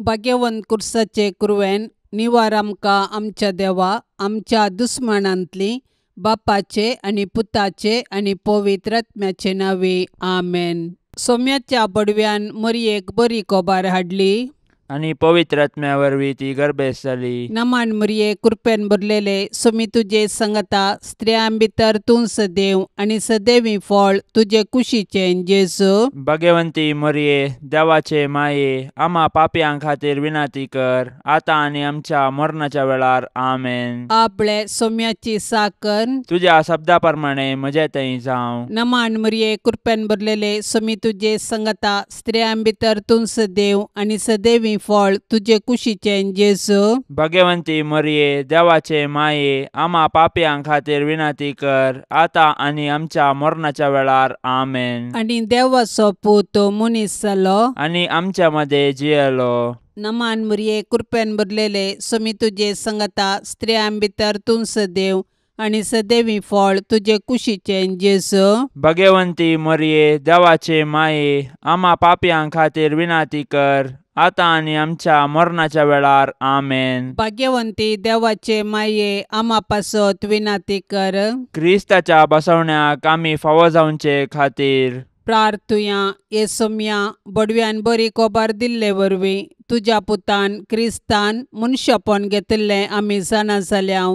भाग्यवंत कुर्साचे कुरवेन निवार आमकां आमच्या देवा आमच्या दुस्मानांतली बापाचे आनी पुताचे आनी पवित्र आत्म्याचे नांवे आमेन. सोम्याच्या बडव्यान मरयेक बरी कोबार हाडली आनी पवित्र आत्म्या वरवीं ती गर्भेस्त जाली. नमान मरये कृपेन भरलेले सोमी तुजे संगता स्त्रियां भितर तूं सदैव आनी सदैवी फळ तुजे कुशीचें जेजू. भाग्यवंती मरये देवाचे माये आमा पापयां खातीर विनंती कर आतां आनी आमच्या मरणाच्या वेळार आमेन. आपले सोम्याची साकर तुज्या शब्दा प्रमाणे म्हजे थंय जावं. नमान मरये कृपेन भरलेले सोमी तुजे संगता स्त्रियां भितर तूं सदैव आनी सदैवी फळ तुजे कुशीचें जेजू. भाग्यवंती मरये देवाचे माये आमा पापयां खातीर विनंती कर आतां आनी आमच्या मरणाच्या वेळार आमेन. आनी देवाचो पूत मनीस जालो आनी आमच्या मदें जियेलो. नमान मरये कृपेन भरलेले सोमी तुजे संगता स्त्रियां भितर तूं सदैव आनी सदैवी फळ तुजे कुशीचें जेजू. भाग्यवंती मरये देवाचे माये आमा पापयां खातीर विनंती कर आतां आनी आमच्या मरणाच्या वेळार आमेन. भाग्यवंती देवाचे माये आमा पासत विनंती कर. क्रिस्ताच्या बसवण्याक आमी फावो जावचे खातीर प्रार्थुया. ये सोम्या बडव्यान बरी कोबार दिल्ले वरवीं तुज्या पुतान क्रिस्तान मनशापण घेतिल्लें आमी जाणा जाल्या.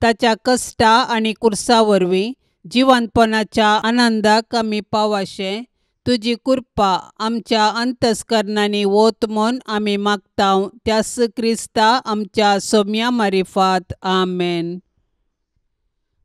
ताच्या कश्टा आनी कुर्सा वरवीं जिवंतपणाच्या आनंदाक आमी पावाशें तुजी कृपा आमच्या अंतस्करणांनी वत म्हूण आमी मागता त्यास क्रिस्ता आमच्या सोम्या मारिफात आमेन.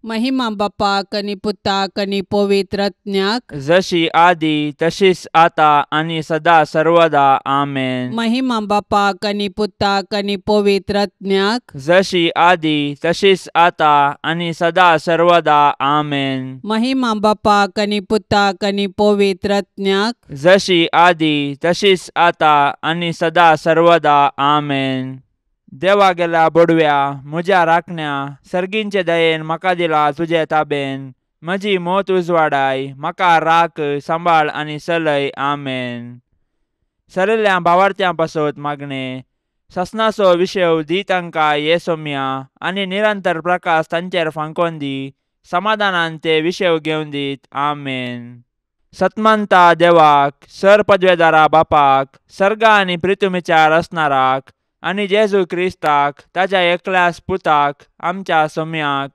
महिमा बापाक आनी पुताक आनी पवित्र आत्म्याक जशी आदी तशीच आता आनी सदा सर्वदा आमेन. महिमा बापाक आनी पुताक आनी पवित्र आत्म्याक जशी आदी तशीच आता आनी सदा सर्वदा आमेन. महिमा बापाक आनी पुताक आनी पवित्र आत्म्याक जशी आदी तशीच आता आनी सदा सर्वदा आमेन. देवा गेल्या बोडव्या म्हज्या राखण्या सर्गींचे दयेन म्हाका दिला तुजे ताबेन म्हजी मोत उजवाडाय म्हाका राख सांबाळ आनी सलय आमेन. सरिल्ल्या भावार्थ्यां पासत मागणें ससनाचो विशय दी तांकां ये सोम्या आनी निरंतर प्रकाश तांचेर फांकोन दी समाधानान ते विशय घेवन दीत आमेन. सतमानता देवाक सर पदवेदारा बापाक सर्गा आनी प्रितुमीच्या रचणाराक आनी जेजू क्रिस्ताक ताज्या एकल्यास पुताक आमच्या सोम्याक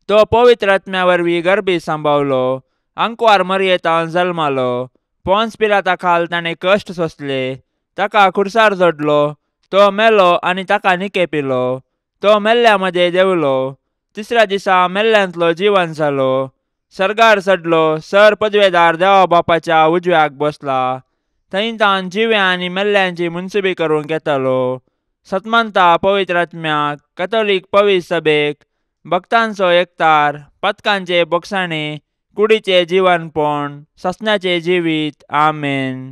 तो पवित्र आत्म्या वरवीं गर्भी सांबावलो आंकवार मरयेतान जल्मालो पोन्स पिलाता खाल ताणें कश्ट सोंसले ताका खुर्सार जोडलो तो मेलो आनी ताका निके पिलो तो मेल्ल्या मदें देंवलो तिसऱ्या दिसा मेल्ल्यांतलो जिवन जालो सर्गार चडलो सर पदवेदार देवा बापाच्या उजव्याक बसला थंय तान जिव्या आनी मेल्ल्यांची मुनसुबी करूंक येतालो. सतमानता पवित्र आत्म्याक कथोलीक पवित्र सभेक भक्तांचो एकतार पथकांचे बोगसाणे कुडीचे जिवनपण ससनाचे जिवीत आमेन.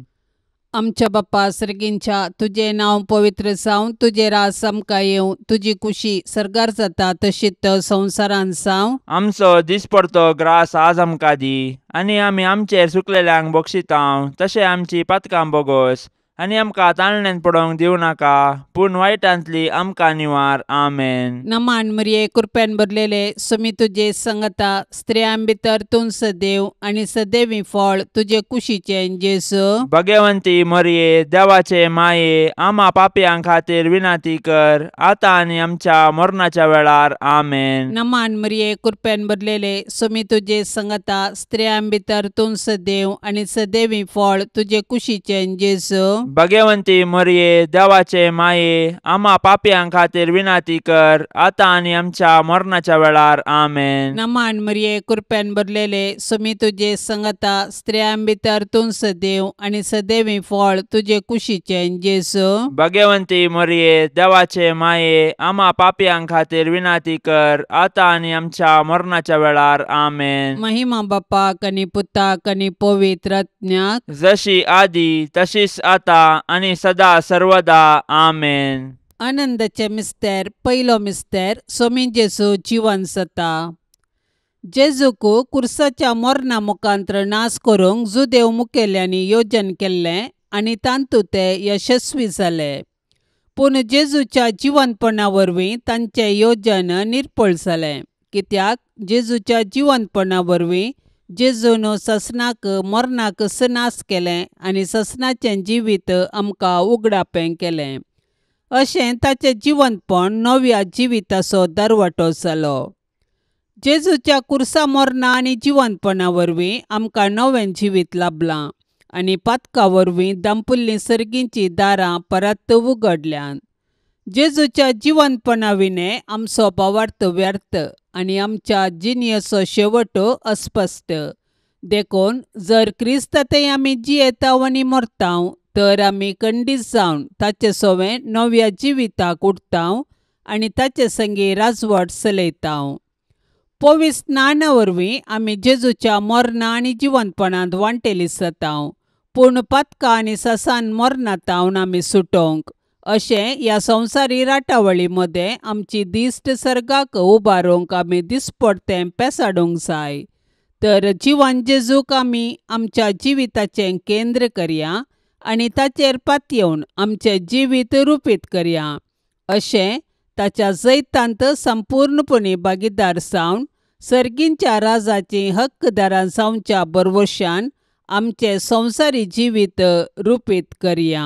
आमच्या बाप्पा सर्गींच्या तुजें नांव पवित्र जावं तुजें राज आमकां येवं तुजी कुशी सर्गार जाता तशीच संवसारांत जावं. आमचो दिसपडतो ग्रास आज आमकां दी आनी आमी आमचेर सुकलेल्यांक बक्षितांव तशें आमची पातकां बोगोस आनी आमकां ताळण्यान पडोवंक दिवं नाका पूण वायटांतली आमकां निवार आमेन. नमान मरये कृपेन भरलेले सोमी तुजे संगता स्त्रियां भितर तूं सदैव आनी सदैवी फळ तुजे कुशीचें जेजू. भाग्यवंती मरये देवाचे माये आमा पापयां खातीर विनंती कर आतां आनी आमच्या मरणाच्या वेळार आमेन. नमान मरये कृपेन भरलेले सोमी तुजे संगता स्त्रियां भितर तूं सदैव आनी सदैवी फळ तुजे कुशीचें जेजू. भाग्यवंती मरये देवाचे माये आमा पापयां खातीर विनंती कर आतां आनी आमच्या मरणाच्या वेळार आमेन. नमान मरये कृपेन भरलेले सोमी तुजे संगता स्त्रियां भितर तूं सदैव आनी सदैवी फळ तुजे कुशीचें जेजू. भाग्यवंती मरये देवाचे माये आमा पापयां खातीर विनंती कर आतां आनी आमच्या मरणाच्या वेळार आमेन. महिमा बापाक आनी पुताक आनी पवित्र आत्म्याक जशी आदी तशीच आता आनी सदा सर्वदा आमेन. आनंदाचे मिस्तेर पयलो मिस्तेर सोमी जेजू जिवन जाता. जेजूक कुर्साच्या मरणा मुखांत्र नाश करूंक जुदेव मुखेल्यांनी योजन केल्लें आनी तांतू ते यशस्वी जाले. पूण जेजूच्या जिवनपणा वरवीं तांचें योजन निर्पळ जालें, कित्याक जेजूच्या जिवनपणा वरवीं जेजून ससनाक मरणाक नाश केलें आनी ससनाचें जिवीत आमकां उगडापें केलें. अशें ताचें जिवनपण नव्या जिविताचो दरवटो जालो. जेजूच्या कुर्सा मरणा आनी जिवनपणा वरवीं आमकां नवें जिवीत लाभलां आनी पातका वरवीं दांपुल्लीं सर्गींचीं दारां परत उगडल्यांत. जेजूच्या जिवनपणा विणें आमचो भावार्थ व्यर्थ आनी आमच्या जिणेचो शेवट अस्पश्ट. देखून जर क्रिस्ता थंय आमी जियेताव आनी मरताव तर आमी खंडीत जावन ताचे सवें नव्या जिविताक उठताव आनी ताचे संगी राजवट चलयताव. पवित्र स्नाना वरवीं आमी जेजूच्या मरणा आनी जिवनपणांत वांटेली जाताव, पूण पातका आनी ससान मरणांत आमी सुटोवंक अशें ह्या संवसारी राटावळी मदें आमची दिश्ट सर्गाक उबारूंक आमी दिसपडतें पेसाडूंक जाय. तर जिवन जेजूक आमी आमच्या जिविताचें केंद्र करया आनी ताचेर पातयेवन आमचें जिवीत रुपीत करया. अशें ताच्या जैतांत संपूर्णपणी भागीदार जावन सर्गींच्या राजाचीं हक्कदारां जावच्या भरवशान आमचें संवसारी जिवीत रुपीत करया.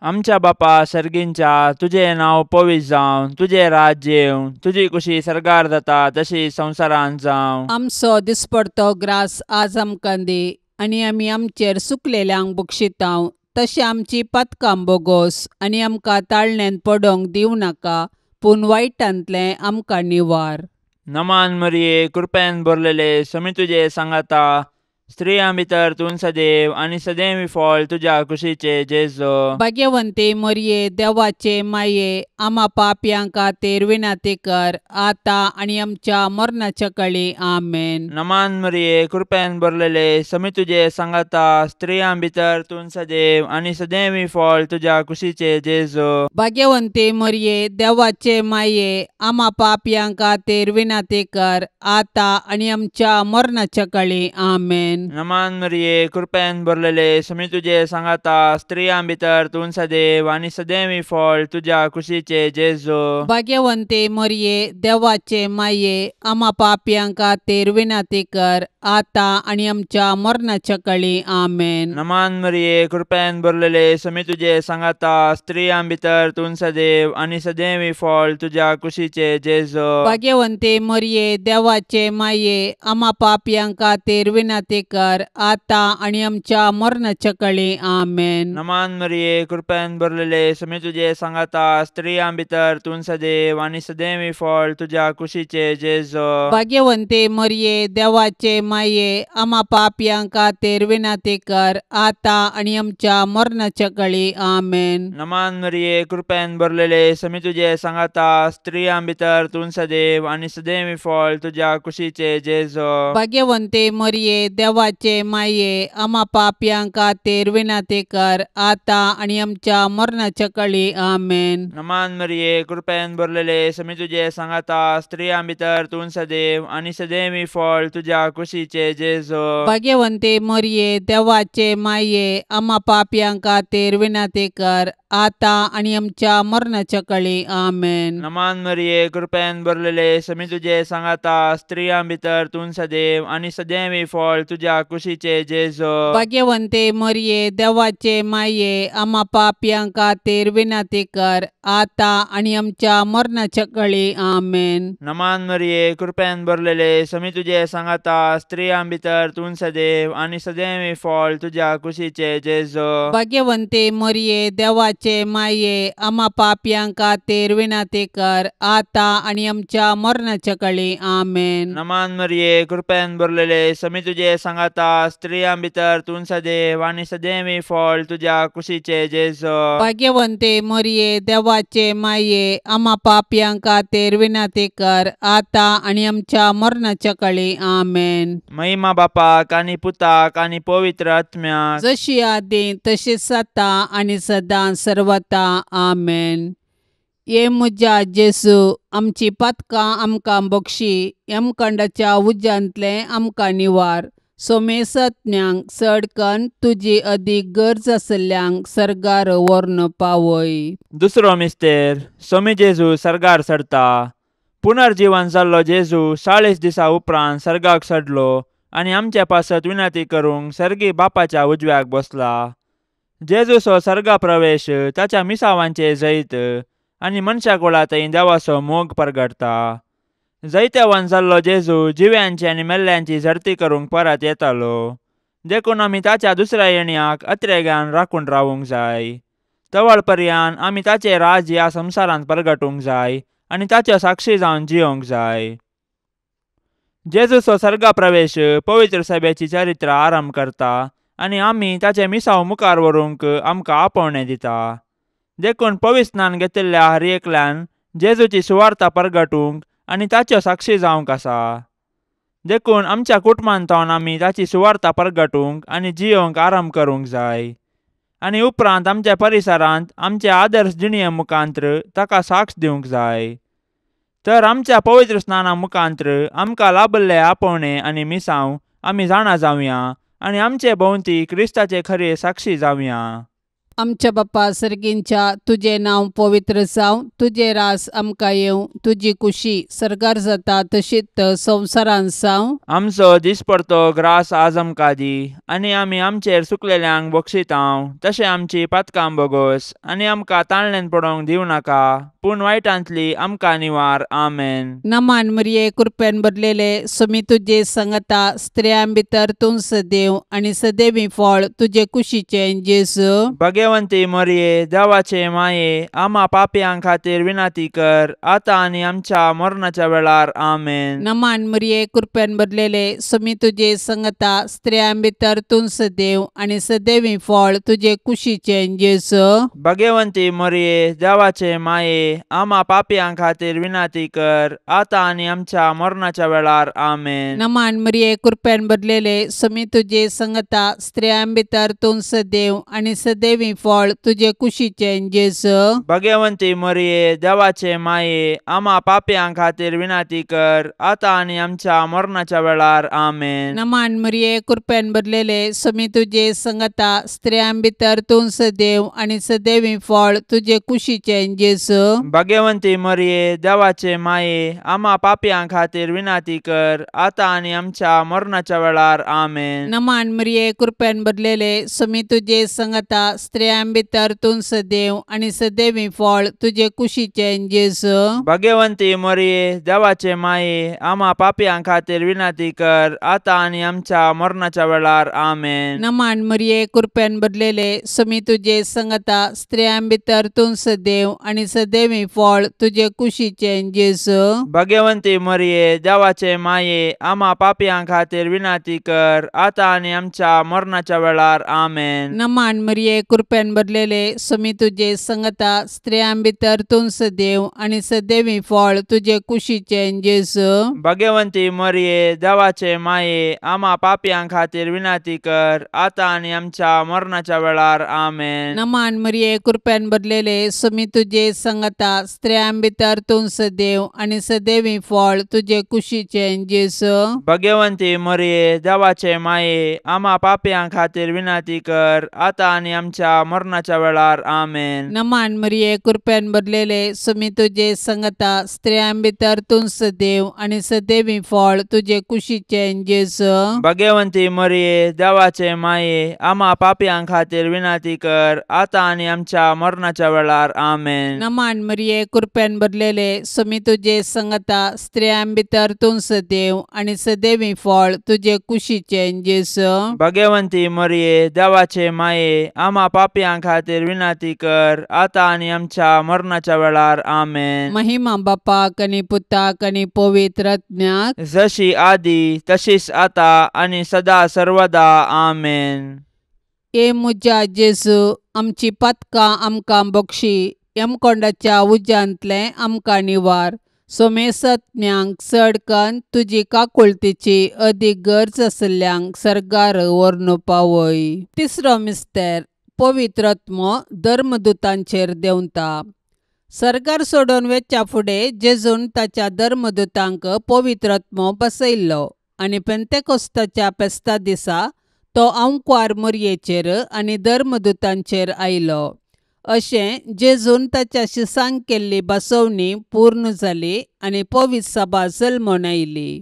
आमच्या बापा सर्गींच्या, तुजें नांव पवित्र जावं, तुजें राज्य येवं, तुजी कुशी सर्गार जाता तशी संवसारांत जावं. आमचो दिसपडतो ग्रास आज आमकां दी आनी आमी आमचेर सुकलेल्यांक बक्षितांव तशें आमची पातकां बोगोस आनी आमकां ताळण्यांत पडोवंक दिवं नाका, पूण वायटांतलें आमकां निवार. नमान मरिये, कृपेन भरलेले, समी तुजे सांगाता, स्त्रियां भितर तूं सदैव आनी सदैव फळ तुज्या कुशीचे जेजू. भाग्यवंती मरिये, देवाचे माये, आमा पापयां खातीर विनंती कर आतां आनी आमच्या मरणाच्या कळी. आमेन. नमान मरिये, कृपेन भरलेले, समी तुजे सांगाता, स्त्रियां भितर तूं सदैव आनी सदैव फळ तुज्या कुशीचे जेजू. भाग्यवंती मरिये, देवाचे माये, आमा पापयां खातीर विनंती कर आतां आनी आमच्या मरणाच्या कळी. आमेन. नमान मरिये, कृपेन भरलेले, समी तुजे सांगाता, स्त्रियां भितर तूं सदैव आनी सदैव फळ तुज्या कुशीचे जेजू. भाग्यवंती मरिये, देवाचे माये, आमा पापयां खातीर विनंती कर आतां आनी आमच्या मरणाच्या कळी. आमेन. नमान मरिये, कृपेन भरलेले, समी तुजे सांगाता, स्त्रियां भितर तूं सदैव आनी सदैव फळ तुज्या कुशीचे जेजू. भाग्यवंती मरिये, देवाचे माये, आमा पापयां खातीर विनंती कर आतां आनी आमच्या मरणाच्या कळी. आमेन. नमान मरिये, कृपेन भरलेले, समी तुजे सांगाता, स्त्रियां भितर तूं सदैव आनी सदैव फळ तुज्या कुशीचे जेजू. भाग्यवंती मरिये, देवाचे माये, आमा पापयां खातीर विनंती कर आतां आनी आमच्या मरणाच्या कळी. आमेन. नमान मरिये, कृपेन भरलेले, समी तुजे सांगाता, स्त्रियां भितर तूं सदैव आनी सदैव फळ तुज्या कुशीचे जेजू. भाग्यवंती मरिये, देवाचे माये, आमा पापयां खातीर विनंती कर आतां आनी आमच्या मरणाच्या कळी. आमेन. नमान मरिये, कृपेन भरलेले, समी तुजे सांगाता, स्त्रियां भितर तूं सदैव आनी सदैव फळ तुज्या कुशीचे जेजू. भाग्यवंती मरिये, देवाचे माये, आमा पापयां खातीर विनंती कर आतां आनी आमच्या मरणाच्या कळी. आमेन. नमान मरिये, कृपेन भरलेले, समी तुजे सांगाता, स्त्रियां भितर तूं सदैव आनी सदैव फळ तुज्या कुशीचे जेजू. भाग्यवंती मरिये, देवाचे माये, आमा पापयां खातीर विनंती कर आतां आनी आमच्या मरणाच्या कळी. आमेन. नमान मरिये, कृपेन भरलेले, समी तुजे सांगाता, स्त्रियां भितर तूं सदैव आनी सदैव फळ तुज्या कुशीचे जेजू. भाग्यवंती मरिये, देवाचे माये, आमा पापयां खातीर विनंती कर आतां आनी आमच्या मरणाच्या कळी. आमेन. नमान मरिये, कृपेन भरलेले, समी तुजे सांगाता, स्त्रियां भितर तूं सदैव आनी सदैव फळ तुज्या कुशीचे जेजू. भाग्यवंती मरिये, देवाचे माये, आमा पापयां खातीर विनंती कर आतां आनी आमच्या मरणाच्या कळी. आमेन. महिमा बापाक आनी पुताक आनी पवित्र आत्म्याक, जशी आदी तशीच आतां आनी सदां सर्वता. आमेन. ये म्हज्या जेजू, आमची पातकां आमकां बक्षी, यमखंडाच्या उज्यांतलें आमकां निवार, सोमेसज्ञांक चड कन्न तुजी अदीक गरज आसल्ल्यांक सर्गार व्हरून पावय. दुसरो मिस्तेर सोमी जेजू सर्गार चडता. पुनर्जीवन जाल्लो जेजू 40 दिसा उपरांत सर्गाक चडलो आनी आमचे पासत विनंती करूंक सर्गी बापाच्या उजव्याक बसला. जेजूचो सर्गा प्रवेश ताच्या मिसावांचे जैत आनी मनशा कुळा थंय देवाचो मोग परगटता. जैतवान जाल्लो जेजू जिव्यांची आनी मेल्ल्यांची झडती करूंक परत येतालो. देखून आमी ताच्या दुसऱ्या येण्याक अत्रेगान राखून रावूंक जाय. तवळ पर्यान आमी ताचें राज ह्या संवसारांत परगटूंक जाय आनी ताच्यो साक्षी जावन जियोंक जाय. जेजूचो सर्गा प्रवेश पवित्र सभेची चरित्र आरंभ करता आनी आमी ताचे मिसाव मुखार व्हरूंक आमकां आपोवणें दिता. देखून पवित्र स्नान घेतिल्ल्या हर एकल्यान जेजूची सुवार्ता परगटूंक आनी ताच्यो साक्षी जावंक आसा. देखून आमच्या कुटुंबांत आमी ताची सुवार्ता परगटूंक आनी जियोंक आरंभ करूंक जाय आनी उपरांत आमच्या परिसरांत आमचे आदर्श जिणये मुखांत्र ताका साक्ष दिवंक जाय. तर आमच्या पवित्र स्नाना मुखांत्र आमकां लाभल्ले आपोवणें आनी मिसांव आमी जाणा जावया आनी आमचे भोंवती क्रिस्ताचे खरे साक्षी जावया. आमच्या बापा सर्गींच्या तुजें नांव पवित्र जावं, तुजें रास आमकां येवं, तुजी कुशी सर्गार जाता तशीच संवसारांत जावं. आमचो दिसपडतो ग्रास आज आमकां दी आनी आमी आमचेर सुकलेल्यांक बक्षितांव तशें आमची पातकां बोगोस आनी आमकां ताळणेन पडोवंक दिवं नाका पूण वायटांतली आमकां निवार. आमेन. नमान मरिये कृपेन भरलेले सुमी तुजे संगता, स्त्रियां भितर तूं सदैव आनी सदैवी फळ तुजे कुशीचें जेजू. भगवंती मरिये देवाचे माये आमा पापयां खातीर विनंती कर आतां आनी आमच्या मरणाच्या वेळार. आमेन. नमान मरिये कृपेन भरलेले सुमी तुजे संगता, स्त्रियां भितर तूं सदैव आनी सदैवी फळ तुजे कुशीचें जेजू. भगवंती मरिये देवाचे माये आमा पापयां खातीर विनंती कर आतां आनी आमच्या मरणाच्या वेळार. आमेन. नमान मरिये कृपेन भरलेले सुमी तुजे संगता, स्त्रियां भितर तूं सदैव आनी सदैवी फळ तुजे कुशीचें जेजू. भगवंती मरिये देवाचे माये आमा पापयां खातीर विनंती कर आतां आनी आमच्या मरणाच्या वेळार. आमेन. नमान मरिये कृपेन भरलेले सुमी तुजे संगता, स्त्रियां भितर तूं सदैव आनी सदैवी फळ तुजे कुशीचें जेजू. भगवंती मरिये देवाचे माये आमा पापयां खातीर विनंती कर आतां आनी आमच्या मरणाच्या वेळार. आमेन. नमान मरिये कृपेन भरलेले सुमी तुजे संगता, स्त्रियां भितर तूं सदैव आनी सदैवी फळ तुजे कुशीचें जेजू. भगवंती मरिये देवाचे माये आमा पापयां खातीर विनंती कर आतां आनी आमच्या मरणाच्या वेळार. आमेन. नमान मरिये कृपेन भरलेले सुमी तुजे संगता, स्त्रियां भितर तूं सदैव आनी सदैवी फळ तुजे कुशीचें जेजू. भगवंती मरिये देवाचे माये आमा पापयां खातीर विनंती कर आतां आनी आमच्या मरणाच्या वेळार. आमेन. नमान मरिये कृपेन भरलेले सुमी तुजे संगता, स्त्रियां भितर तूं सदैव आनी सदैवी फळ तुजे कुशीचें जेजू. भगवंती मरिये देवाचे माये आमा पापयां खातीर विनंती कर आतां आनी आमच्या मरणाच्या वेळार. आमेन. नमान मरिये कृपेन भरलेले सुमी तुजे संगता, स्त्रियां भितर तूं सदैव आनी सदैवी फळ तुजे कुशीचें जेजू. भगवंती मरिये देवाचे माये आमा पापयां खातीर विनंती कर आतां आनी आमच्या मरणाच्या वेळार. आमेन. नमान मरिये कृपेन भरलेले सुमी तुजे संगता, स्त्रियां भितर तूं सदैव आनी सदैवी फळ तुजे कुशीचें जेजू. भगवंती मरिये देवाचे माये आमा पापयां खातीर विनंती कर आतां आनी आमच्या मरणाच्या वेळार. आमेन. नमान मरिये कृपेन भरलेले सुमी तुजे संगता, स्त्रियां भितर तूं सदैव आनी सदैवी फळ तुजे कुशीचें जेजू. भगवंती मरिये देवाचे माये आमा पापयां खातीर विनंती कर आतां आनी आमच्या मरणाच्या वेळार. आमेन. महिमा बापाक आनी पुताक आनी पवित्र आत्म्याक, जशी आदी तशीच आतां आनी सदा सर्वदा. आमेन. ए म्हज्या जेजू, आमची पातकां आमकां बक्षी, यमकोंडाच्या उज्यांतलें आमकां निवार, सोमेसज्ञांक चड कन्न तुजी काकुळतीची अदीक गरज आसल्ल्यांक सर्गार व्हरून पावय. तिसरो मिस्तेर पवित्र आत्मो धर्मदूतांचेर देंवता. सर्गार सोडून वेच्या फुडें जेजून ताच्या धर्मदूतांक पवित्र आत्मो बसयल्लो. आनी पेंतेकोस्ताच्या फेस्ता दिसा तो आंकवार मोरयेचेर आनी धर्मदूतांचेर आयलो. अशें जेजून ताच्या शिसांक केल्ली बसवणी पूर्ण जाली आनी पवित्र सभा जल्मून आयली.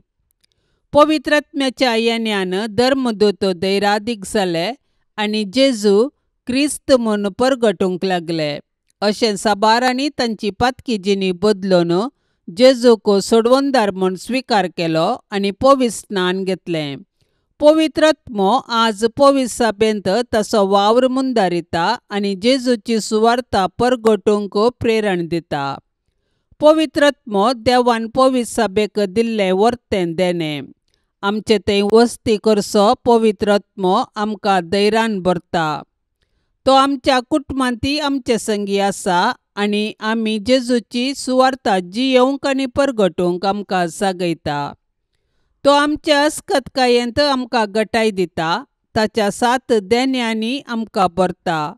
पवित्रात्म्याच्या येण्यान धर्मदूत धैरादीक जाले आनी जेजू क्रिस्त म्हूण परगटूंक लागले. अशें साबारांनी तांची पातकी जिणी बदलून जेजूक सोडवणदार म्हूण स्विकार केलो आनी पवित्र स्नान घेतलें. पवित्र आत्मो आज पवित्र सभेंत ताचो वावर मुंदारिता आनी जेजूची सुवार्ता परगटूंक प्रेरण दिता. पवित्र आत्मो देवान पवित्र सभेक दिल्लें वर्तें देणें. आमचे थंय वस्ती करचो पवित्र आत्मो आमकां धैर्यान भरता. तो आमच्या कुटुंबांतय आमचे संगी आसा आनी आमी जेजूची सुवार्ता जियेवंक आनी परगटूंक आमकां जागयता. तो आमच्या अस्कतकायेंत आमकां गटाय दिता, ताच्या सात देण्यांनी आमकां भरता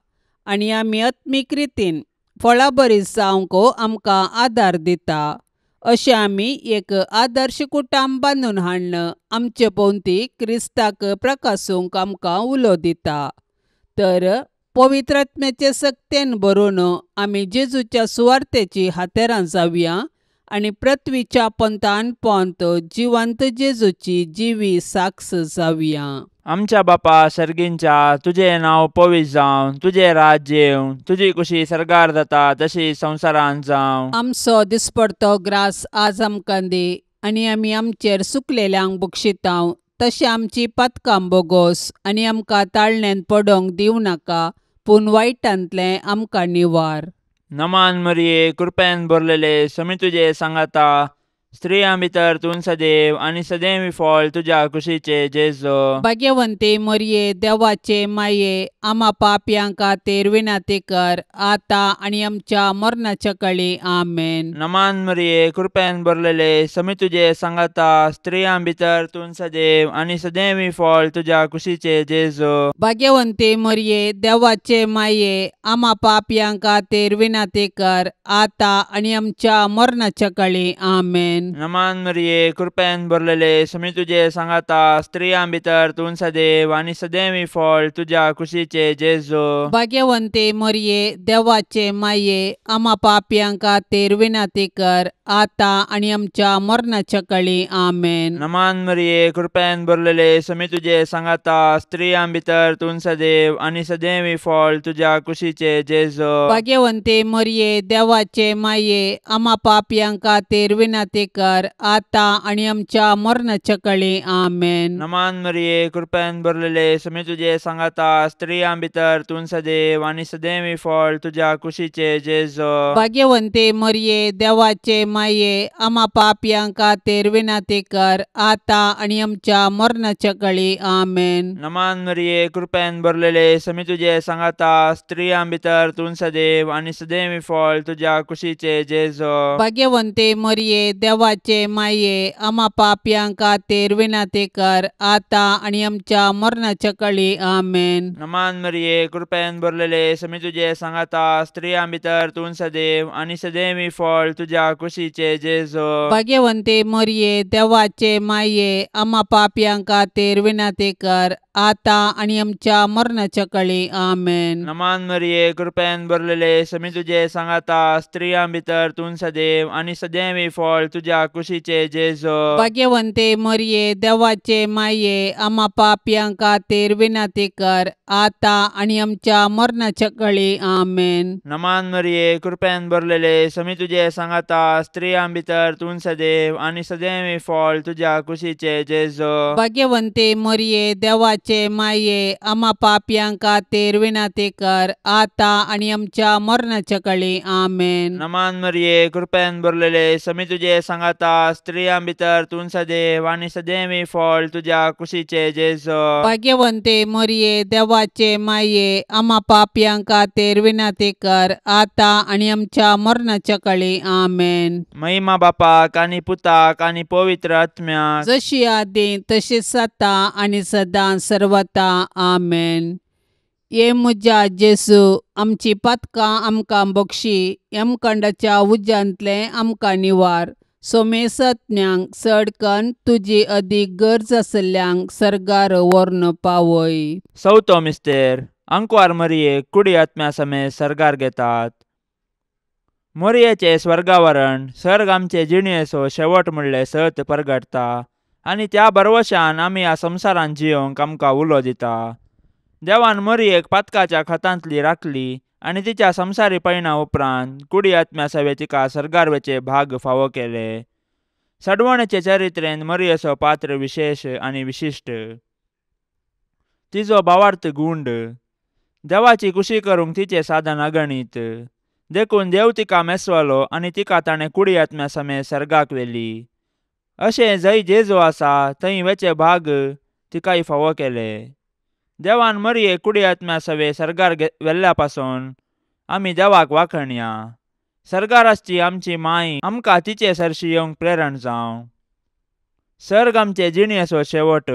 आनी आमी आत्मीक रितीन फळाबरी जावंक आमकां आदार दिता. अशें आमी एक आदर्श कुटुंब बांदून हाडून आमचे भोंवती क्रिस्ताक प्रकासूंक आमकां उलो दिता. तर पवित्र आत्म्याचे सक्तेन भरून आमी जेजूच्या सुवार्तेची हातेरां जावया आनी पृथ्वीच्या पंथान पंथ जिवंत जेजूची जिवी साक्ष जावया. आमच्या बापा सर्गींच्या, तुजें नांव पवित्र जावं, तुजें राज्य येवं, तुजी कुशी सर्गार जाता तशी संवसारांत जावं. आमचो दिसपडतो ग्रास आज आमकां दी आनी आमी आमचेर सुकलेल्यांक बक्षितांव तशें आमची पातकां बोगोस आनी आमकां ताळण्यांत पडोवंक दिवं नाका, पूण वायटांतलें आमकां निवार. नमान मरिये, कृपेन भरलेले, समी तुजे सांगाता, स्त्रियां भितर तूं सदैव आनी सदैव फळ तुज्या कुशीचे जेजू. भाग्यवंती मरिये, देवाचे माये, आमा पापयां खातीर विनंती कर आतां आनी आमच्या मरणाच्या कळी. आमेन. नमान मरिये, कृपेन भरलेले, समी तुजे सांगाता, स्त्रियां भितर तूं सदैव आनी सदैव फळ तुज्या कुशीचे जेजू. भाग्यवंती मरिये, देवाचे माये, आमा पापयां खातीर विनंती कर आतां आनी आमच्या मरणाच्या कळी. आमेन. नमान मरिये, कृपेन भरलेले, समी तुजे सांगाता, स्त्रियां भितर तूं सदैव आनी सदैव फळ तुज्या कुशीचे जेजू. भाग्यवंती मरिये, देवाचे माये, आमा पापयां खातीर विनंती कर आतां आनी आमच्या मरणाच्या कळी. आमेन. नमान मरिये, कृपेन भरलेले, समी तुजे सांगाता, स्त्रियां भितर तूं सदैव आनी सदैव फळ तुज्या कुशीचे जेजू. भाग्यवंती मरिये, देवाचे माये, आमा पापयां खातीर विनंती कर आतां आनी आमच्या मरणाच्या कळी. आमेन. नमान मरिये, कृपेन भरलेले, समी तुजे सांगाता, स्त्रियां भितर तूं सदैव आनी सदैव फळ तुज्या कुशीचे जेजू. भाग्यवंती मरिये, देवाचे माये, आमा पापयां खातीर विनंती कर आतां आनी आमच्या मरणाच्या कळी. आमेन. नमान मरिये, कृपेन भरलेले, समी तुजे सांगाता, स्त्रियां भितर तूं सदैव आनी सदैव फळ तुज्या कुशीचे जेजू. भाग्यवंती मरिये, देवाचे माये, आमा पापयां खातीर विनंती कर आतां आनी आमच्या मरणाच्या कळी. आमेन. नमान मरिये, कृपेन भरलेले, समी तुजे सांगाता, स्त्रियां भितर तूं सदैव आनी सदैव फळ तुज्या कुशीचे जेजू. भाग्यवंती मरिये, देवाचे माये, आमा पापयां खातीर विनंती कर आतां आनी आमच्या मरणाच्या कळी. आमेन. नमान मरिये, कृपेन भरलेले, समी तुजे सांगाता, स्त्रियां भितर तूं सदैव आनी सदैव फळ तुज्या कुशीचे जेजू. भाग्यवंती मरिये, देवाचे माये, आमा पापयां खातीर विनंती कर आतां आनी आमच्या मरणाच्या कळी. आमेन. नमान मरिये, कृपेन भरलेले, समी तुजे सांगाता, स्त्रियां भितर तूं सदैव आनी सदैव फळ तुज्या कुशीचे जेजू. भाग्यवंती मरिये, देवाचे माये, आमा पापयां खातीर विनंती कर आतां आनी आमच्या मरणाच्या कळी. आमेन. नमान मरिये, कृपेन भरलेले, समी तुजे सांगाता, स्त्रियां भितर तूं सदैव आनी सदैव फळ तुज्या कुशीचे जेजू. भाग्यवंती मरिये, देवाचे माये, आमा पापयां खातीर विनंती कर आतां आनी आमच्या मरणाच्या कळी. आमेन. महिमा बापाक आनी पुताक आनी पवित्र आत्म्याक, जशी आदी तशीच आतां आनी सदां सर्वता. आमेन. ये म्हज्या जेजू, आमची पातकां आमकां बक्षी, यमखंडाच्या उज्यांतलें आमकां निवार, सोमेसत्म्यांक चडकन तुजी अदीक गरज आसल्ल्यांक सर्गार व्हरून पावय. चवथो मिस्तेर आंकवार मरियेक कुडी आत्म्या समेत सर्गार घेतात. मोरयेचें स्वर्गावरण सर्ग आमचे जिणयेचो शेवट म्हणलें सत परगटता आनी त्या भरवशान आमी ह्या संवसारांत जियोंक आमकां उलो दिता. देवान मोरयेक पातकाच्या खतांतली राखली आनी तिच्या संवसारी पयणा उपरांत कुडी आत्म्या सवे तिका सर्गार वचे भाग फावो केले. सडवणेचे चरित्रेन मोरयेचो पात्र विशेश आनी विशिश्ट. तिजो भावार्थ गुंड. देवाची कुशी करूंक तिचें साधन अगणीत. देखून देव तिका मेसवलो आनी तिका ताणें कुडी आत्म्या समेत सर्गाक व्हेली. अशें जंय जेजू आसा थंय वेचे भाग तिकाय फावो केले. देवान मरिये कुडी आत्म्या सवे सर्गार व्हेल्ल्या पासून आमी देवाक वाखणया. सर्गार आसची आमची माय आमकां तिचे सरशी येवंक प्रेरण जावं. सर्ग आमचे जिणयेचो शेवट.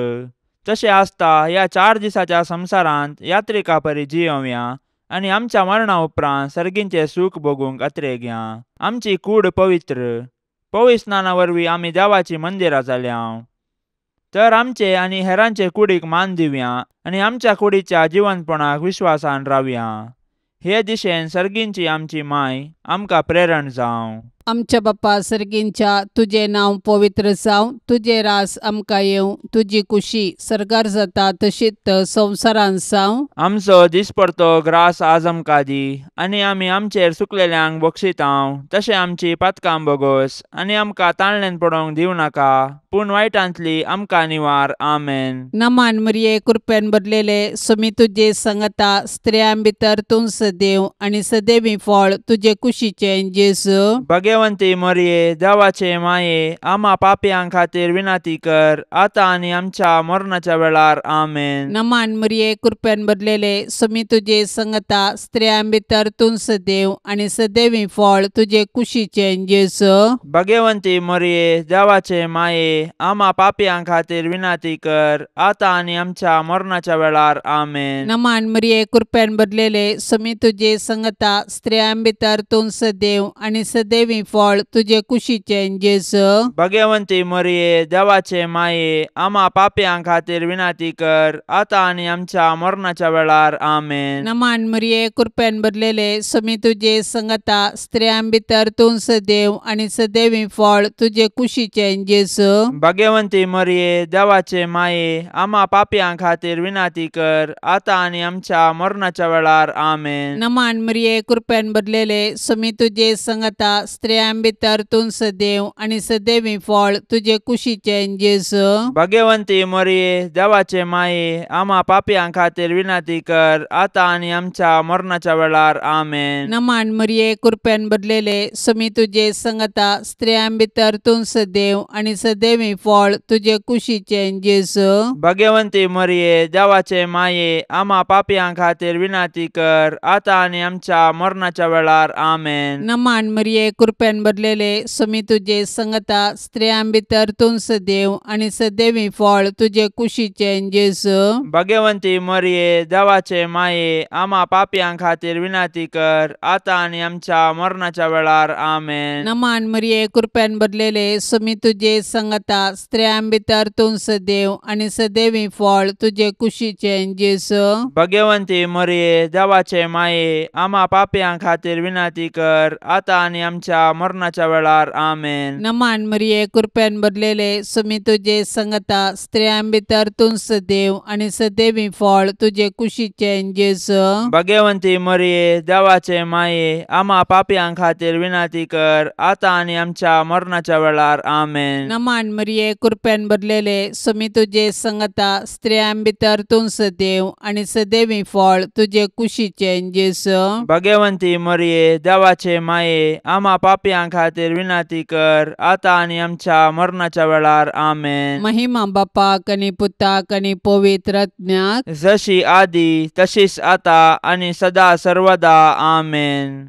तशें आसता ह्या 4 दिसाच्या संवसारांत यात्रिका परी जियोवया आनी आमच्या मरणा उपरांत सर्गींचें सूख भोगूंक अत्रेगया. आमची कूड पवित्र. पवित्र स्नाना वरवीं आमी देवाची मंदिरां जाल्या. तर आमचे आनी हेरांचे कुडीक मान दिवया आनी आमच्या कुडीच्या जिवनपणाक विश्वासान रावया. हे दिशेन सर्गींची आमची माय आमकां प्रेरण जावं. आमच्या बापा सर्गींच्या तुजें नांव पवित्र जावं, तुजें रास आमकां येवं, तुजी कुशी सर्गार जाता तशीच संवसारांत जावं. आमचो दिसपडतो ग्रास आज आमकां दी आनी आमी आमचेर सुकलेल्यांक बक्षितांव तशें आमची पातकां बोगोस आनी आमकां ताणल्यान पडोवंक दिवं नाका, पूण वायटांतली आमकां निवार. आमेन. नमान मरिये, कृपेन भरलेले, स्वामी तुजे संगता, स्त्रियां भितर तूं सदैव आनी सदैवी फळ तुजे कुशीचें जेजू. भगवंती मरिये, देवाचे माये, आमा पापयां खातीर विनंती कर आतां आनी आमच्या मरणाच्या वेळार. आमेन. नमान मरिये, कृपेन भरलेले, स्वामी तुजे संगता, स्त्रियां भितर तूं सदैव आनी सदैवी फळ तुजे कुशीचें जेजू. भगवंती मरिये, देवाचे माये, आमा पापयां खातीर विनंती कर आतां आनी आमच्या मरणाच्या वेळार. आमेन. नमान मरिये, कृपेन भरलेले, स्वामी तुजे संगता, स्त्रियां भितर तूं सदैव आनी सदैवी फळ तुजे कुशीचें जेजू. भगवंती मरिये, देवाचे माये, आमा पापयां खातीर विनंती कर आतां आनी आमच्या मरणाच्या वेळार. आमेन. नमान मरिये, कृपेन भरलेले, स्वामी तुजे संगता, स्त्रियां भितर तूं सदैव आनी सदैवी फळ तुजे कुशीचें जेजू. भगवंती मरिये, देवाचे माये, आमा पापयां खातीर विनंती कर आतां आनी आमच्या मरणाच्या वेळार. आमेन. नमान मरिये, कृपेन भरलेले, स्वामी तुजे संगता, स्त्रियां भितर तूं सदैव आनी सदैवी फळ तुजे कुशीचें जेजू. भगवंती मरिये, देवाचे माये, आमा पापयां खातीर विनंती कर आतां आनी आमच्या मरणाच्या वेळार. आमेन. नमान मरिये, कृपेन भरलेले, स्वामी तुजे संगता, स्त्रियां भितर तूं सदैव आनी सदैवी फळ तुजे कुशीचें जेजू. भगवंती मरिये, देवाचे माये, आमा पापयां खातीर विनंती कर आतां आनी आमच्या मरणाच्या वेळार. आमेन. नमान मरिये, कृपेन भरलेले, स्वामी तुजे संगता, स्त्रियां भितर तूं सदैव आनी सदैवी फळ तुजे कुशीचें जेजू. भगवंती मरिये, देवाचे माये, आमा पापयां खातीर विनंती कर आतां आनी आमच्या मरणाच्या वेळार. आमेन. नमान मरिये, कृपेन भरलेले, स्वामी तुजे संगता, स्त्रियां भितर तूं सदैव आनी सदैवी फळ तुजे कुशीचें जेजू. भगवंती मरिये, देवाचे माये, आमा पापयां खातीर विनंती कर आतां आनी आमच्या मरणाच्या वेळार. आमेन. नमान मरिये, कृपेन भरलेले, स्वामी तुजे संगता, स्त्रियां भितर तूं सदैव आनी सदैवी फळ तुजे कुशीचें जेजू. भगवंती मरिये, देवाचे माये, आमा पापयां खातीर विनंती कर आतां आनी आमच्या मरणाच्या वेळार. आमेन. नमान मरिये, कृपेन भरलेले, स्वामी तुजे संगता, स्त्रियां भितर तूं सदैव आनी सदैवी फळ तुजे कुशीचें जेजू. भगवंती मरिये, देवाचे माये, आमा पापयां खातीर विनंती कर आतां आनी आमच्या मरणाच्या वेळार. आमेन. महिमा बापाक आनी पुताक आनी पवित्र आत्म्याक, जशी आदी तशीच आतां आनी सदा सर्वदा. आमेन.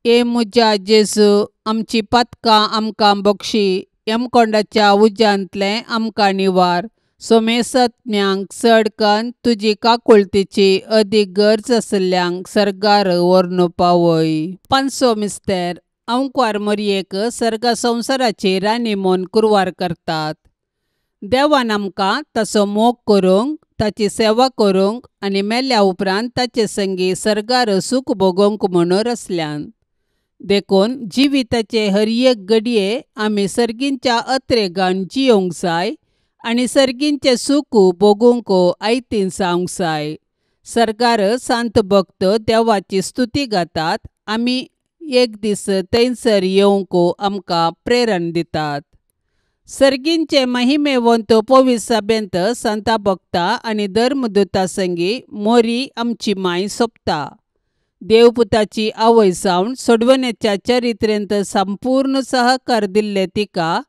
ए म्हज्या जेजू, आमची पातकां आमकां बक्षी, यमकोंडाच्या उज्यांतलें आमकां निवार, सोमेसत्म्यांक चडकन तुजी काकुळतीची अदीक गरज आसल्ल्यांक सर्गार व्हरून पावय. पांचवो मिस्तेर अंकवार मोरयेक सर्ग संवसाराची राणी म्हूण कुरवार करतात. देवान आमकां ताचो मोग करूंक, ताची सेवा करूंक आनी मेल्या उपरांत ताचे संगी सर्गार सूख भोगोवंक म्हणून रचल्यान. देखून जिविताचे हर एक घडये आमी सर्गींच्या अत्रेगान जियोंक जाय आनी सर्गींचें सूख भोगूंक आयतीन जावंक जाय. सर्गार सांत भक्त देवाची स्तुती गातात. आमी एक दीस थंयसर येवंक आमकां प्रेरण दितात. सर्गींचे महिमेवंत पवित्र सभेंत सांता भक्ता आनी धर्मदूता संगी मोरी आमची माय सोंपता. देवपुताची आवय जावन सोडवणेच्या चरित्रेंत संपूर्ण सहकार दिल्ले तिका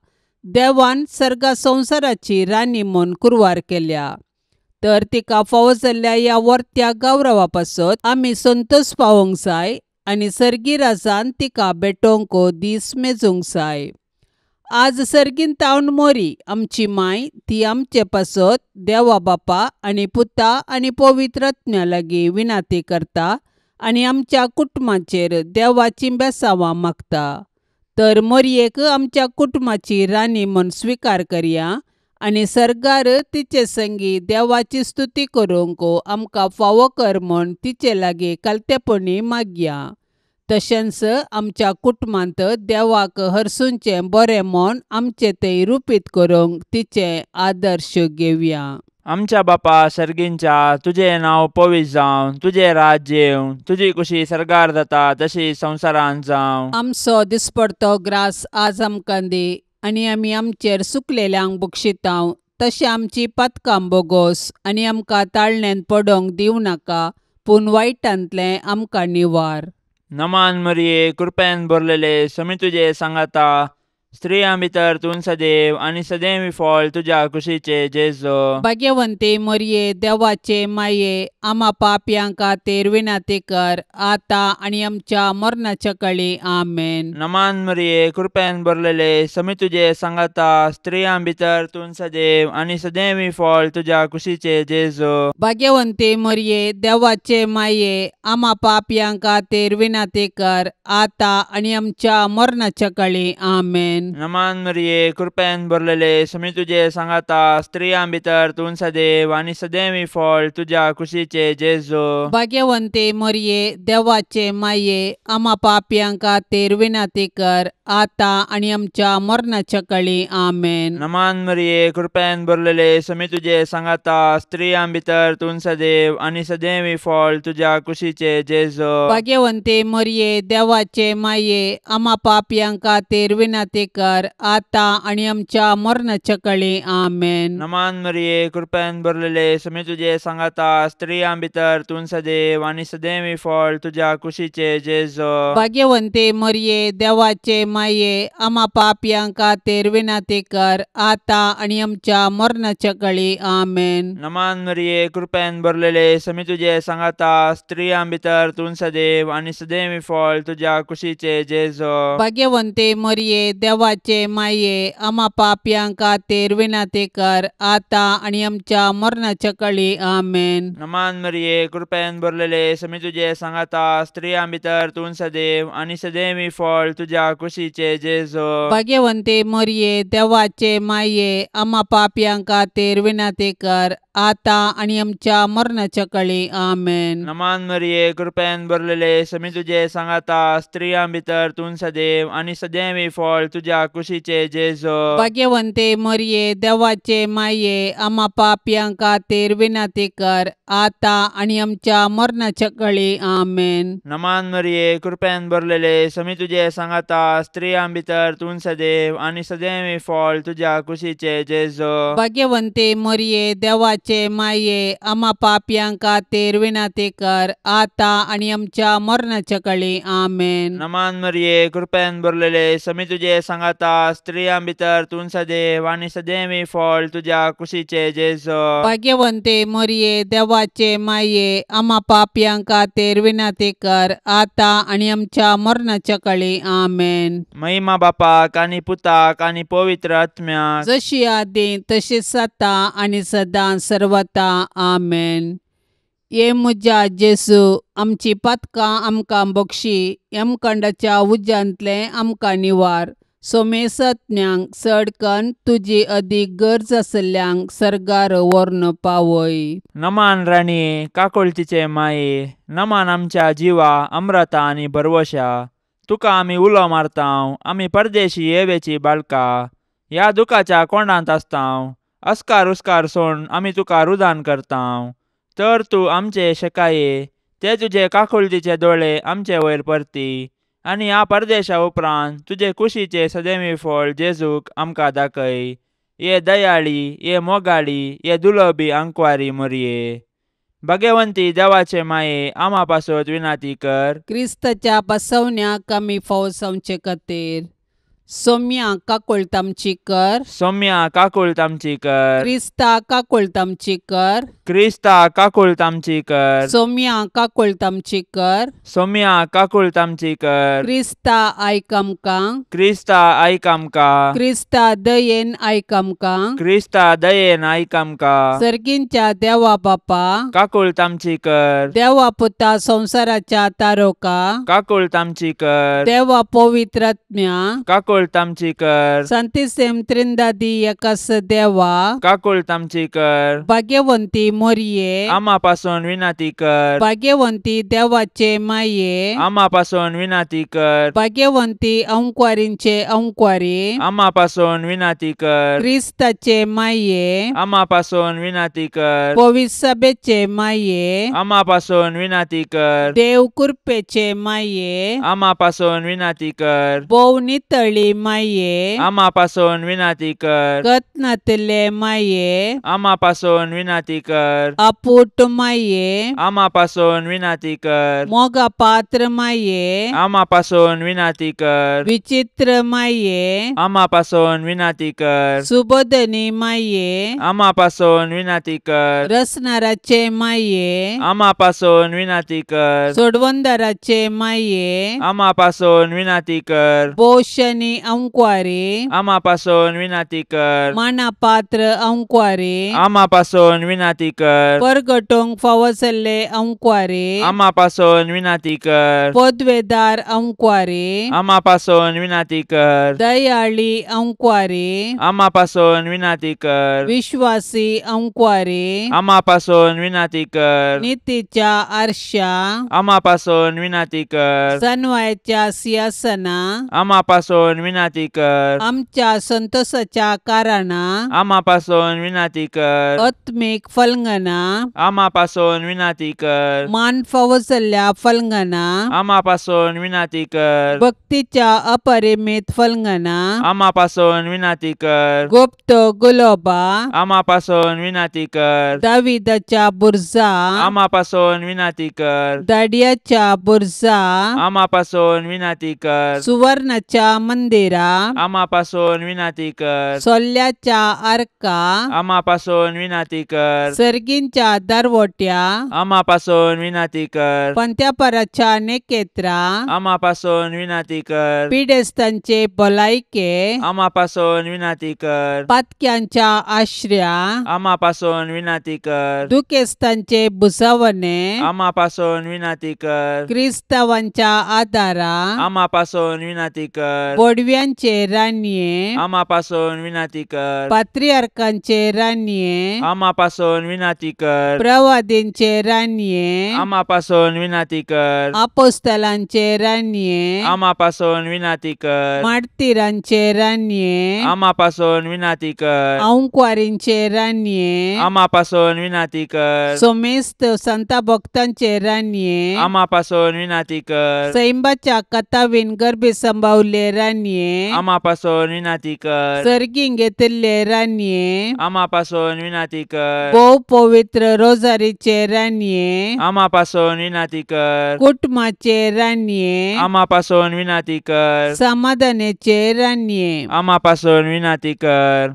देवान सर्गा संवसाराची राणी म्हूण कुरवार केल्या. तर तिका फावो जाल्ल्या ह्या वर्त्या गौरवा पासत आमी संतोश पावोवंक जाय आनी सर्गी राजान तिका भेटोवंक दीस मेजूंक जाय. आज सर्गीन तावन मोरी आमची माय ती आमचे पासत देवा बापा आनी पुता आनी पवित्र आत्म्या लागीं विनाती करता आनी आमच्या कुटुंबाचेर देवाची बेसांवां मागता. तर मोरयेक आमच्या कुटुंबाची राणी म्हूण स्विकार करया आनी सर्गार तिचे संगी देवाची स्तुती करूंक आमकां फावो कर म्हूण तिचे लागीं कालतेपणी मागया. तशेंच आमच्या कुटुंबांत देवाक हरसूंचें बरें म्हूण आमचें तें रुपीत करूंक तिचें आदर्श घेवया. आमच्या बापा सर्गींच्या, तुजें नांव पवित्र जावं, तुजें राज्य येवं, तुजी कुशी सर्गार जाता तशी संवसारांत जावं. आमचो दिसपडतो ग्रास आज आमकां दी आनी आमी आमचेर सुकलेल्यांक बक्षितांव तशें आमची पातकां बोगोस आनी आमकां ताळण्यांत पडोवंक दिवं नाका, पूण वायटांतलें आमकां निवार. नमान मरिये, कृपेन भरलेले, समी तुजे सांगाता, स्त्रियां भितर तूं सदैव आनी सदैव फळ तुज्या कुशीचे जेजू. भाग्यवंती मरिये, देवाचे माये, आमा पापयां खातीर विनंती कर आतां आनी आमच्या मरणाच्या कळी. आमेन. नमान मरिये, कृपेन भरलेले, समी तुजे सांगाता, स्त्रियां भितर तूं सदैव आनी सदैव फळ तुज्या कुशीचे जेजू. भाग्यवंती मरिये, देवाचे माये, आमा पापयां खातीर विनंती कर आतां आनी आमच्या मरणाच्या कळी. आमेन. नमान मरिये, कृपेन भरलेले, समी तुजे सांगाता, स्त्रियां भितर तूं सदैव आनी सदैव फळ तुज्या कुशीचे जेजू. भाग्यवंती मरिये, देवाचे माये, आमा पापयां खातीर विनंती कर आतां आनी आमच्या मरणाच्या कळी. आमेन. नमान मरिये, कृपेन भरलेले, समी तुजे सांगाता, स्त्रियां भितर तूं सदैव आनी सदैव फळ तुज्या कुशीचे जेजू. भाग्यवंती मरिये, देवाचे माये, आमा पापयां खातीर विनंती कर आतां आनी आमच्या मरणाच्या कळी. आमेन. नमान मरिये, कृपेन भरलेले, समी तुजे सांगाता, स्त्रियां भितर तूं सदैव आनी सदैव फळ तुज्या कुशीचे जेजू. भाग्यवंती मरिये, देवाचे माये, आमा पापयां खातीर विनंती कर आतां आनी आमच्या मरणाच्या कळी. आमेन. नमान मरिये, कृपेन भरलेले, समी तुजे सांगाता, स्त्रियां भितर तूं सदैव आनी सदैव फळ तुज्या कुशीचे जेजू. भाग्यवंती मरिये, देवाचे माये, आमा पापयां खातीर विनंती कर आतां आनी आमच्या मरणाच्या कळी. आमेन. नमान मरिये, कृपेन भरलेले, समी तुजे सांगाता, स्त्रियां भितर तूं सदैव आनी सदैव फळ तुज्या कुशीचे जेजू. भाग्यवंती मरिये, देवाचे माये, आमा पापयां खातीर विनंती कर आतां आनी आमच्या मरणाच्या कळी. आमेन. नमान मरिये, कृपेन भरलेले, समी तुजे सांगाता, स्त्रियां भितर तूं सदैव आनी सदैव फळ तुज्या कुशीचे जेजू. भाग्यवंती मरिये, देवाचे माये, आमा पापयां खातीर विनंती कर आतां आनी आमच्या मरणाच्या कळी. आमेन. नमान मरिये, कृपेन भरलेले, समी तुजे सांगाता, स्त्रियां भितर तूं सदैव आनी सदैव फळ तुज्या कुशीचे जेजू. भाग्यवंती मरिये, देवाचे माये, आमा पापयां खातीर विनंती कर आतां आनी आमच्या मरणाच्या कळी. आमेन. नमान मरिये, कृपेन भरलेले, समी तुजे सांगाता, स्त्रियां भितर तूं सदैव आनी सदैव फळ तुज्या कुशीचे जेजू. भाग्यवंती मरिये, देवाचे माये, आमा पापयां खातीर विनंती कर आतां आनी आमच्या मरणाच्या कळी. आमेन. महिमा बापाक आनी पुताक आनी पवित्र आत्म्याक, जशी आदी तशीच आतां आनी सदां सर्वता. आमेन. ये म्हज्या जेजू, आमची पातकां आमकां बक्षी, यमकंडाच्या उज्यांतलें आमकां निवार. सोमेसज्ञांक चड कन्न तुजी अदीक गरज आसल्ल्यांक सर्गार व्हरून पावय. नमान राणये, काकुळतीचे माये, नमान आमच्या जिवा अम्रता आनी भरवशा. तुका आमी उलो मारतांव, आमी परदेशी येवेची बाळका. ह्या दुखाच्या कोंडांत आसतांव, अस्कार उस्कार सोण आमी तुका रुदान करतांव. तर तूं आमचे शेकाये, ते तुजे काकुळतीचे दोळे आमचे वयर परती आनी ह्या परदेशा उपरांत तुजे कुशीचे सदैवी फळ जेजूक आमकां दाखय. ये दयाळी, ये मोगाळी, ये दुलबी आंकवारी मोरये. भगवंती देवाचे माये, आमा पासत विनाती कर. क्रिस्ताच्या बसवण्याक आमी फावो जावचे खातीर सोम्या काकुळट आमची कर. सोम्या काकुळट आमची कर. क्रिस्ता काकुळट आमची कर. क्रिस्ता काकुळट आमची कर. सोम्या काकुळट आमची कर. सोम्या काकुळट आमची कर. क्रिस्ता आयक आमकां. क्रिस्ता आयक आमकां. क्रिस्ता दयेन आयक आमकां. क्रिस्ता दयेन आयक आमकां. सर्गींच्या देवा बापा काकुळट आमची कर. देवा पुता संवसाराच्या तारोका काकुळट आमची कर. देवा पवित्रात्म्या काकुळट आमची कर. संतिसेम त्रिंदादी एकास देवा काकुळट आमची कर. भाग्यवंती मोरये आमा पासून विनाती कर. भाग्यवंती देवाचे माये आमा पासून विनाती कर. भाग्यवंती अंकवारींचे अंकवारी आमा पासून विनाती कर. क्रिस्ताचे माये आमा पासून विनाती कर. पवित्र सभेचे माये आमा पासून विनाती कर. देव कृपेचे माये आमा पासून विनाती कर. भोव नितळी माये आमा पासून विनाती कर. कत्नातले माये आमा पासून विनाती कर. अपूट माये आमा पासून विनाती कर. मोगा पात्र माये आमा पासून विनाती कर. विचित्र माये आमा पासून विनाती कर. सुबोधनी माये आमा पासून विनाती कर. रसनाराचे माये आमा पासून विनाती कर. सोडवंदाराचे माये आमा पासून विनाती कर. पोषणी अंकवारी आमा पासून विनाती कर. माना पात्र अंकवारी आमा पासून विनाती कर. परगटोंक फावो जाल्ले अंकवारी आमा पासून विनाती कर. पदवेदार अंकवारी आमा पासून विनाती कर. दयाळी अंकवारी आमा पासून विनाती कर. विश्वासी अंकवारी आमा पासून विनाती कर. नितीच्या आरशा आमा पासून विनाती कर. सनवायच्या सिंहासना आमा पासून विनाती कर. आमच्या संतोषाच्या कारणा आमा पासून विनाती कर. आत्मीक फलंगना आमा पासून विनाती कर. मान फावो जाल्ल्या फलंगना आमा पासून विनाती कर. भक्तीच्या अपरिमित फलंगना आमा पासून विनाती कर. गुप्त गुलोबा आमा पासून विनाती कर. दाविदाच्या बुर्जा आमा पासून विनाती कर. दाडियाच्या बुर्जा आमा पासून विनाती कर. सुवर्णाच्या मंदिरा आमा पासून विनाती कर. सोल्ल्याच्या आर्का आमा पासून विनाती कर. सर्गींच्या दारवट्या आमा पासून विनाती कर. पंत्यापराच्या नेकेत्रा आमा पासून विनाती कर. पिडेस्तांचे भलायके आमा पासून विनाती कर. पातक्यांच्या आश्र्या आमा पासून विनाती कर. दुखेस्तांचे भुजावणे आमा पासून विनाती कर. क्रिस्तावांच्या आदारा आमा पासून विनाती कर. बोडव्यांचे राणये आमा पासून विनाती कर. पात्रियार्कांचे राणये आमा पासून विनाती कर. प्रवादींचे राणये आमा पासून विनाती कर. आपोस्तलांचे राणये आमा पासून विनाती कर. मार्तीरांचे राणये आमा पासून विनाती कर. अंकवारींचे राणये आमा पासून विनाती कर. सोमेस्त संता भक्तांचे राणये आमा पासून विनाती कर. सैंबाच्या कथावीन गर्भे संभावले राणये आमा पासून विनाती कर. सर्गीं घेतिल्ले राणये आमा पासून विनाती कर. भोव पवित्र रोजारीचे राणये आमा पासून विनाती कर. कुटुंबाचे राणये आमा पासून विनाती कर. समाधानाचे राणये आमा पासून विनाती कर.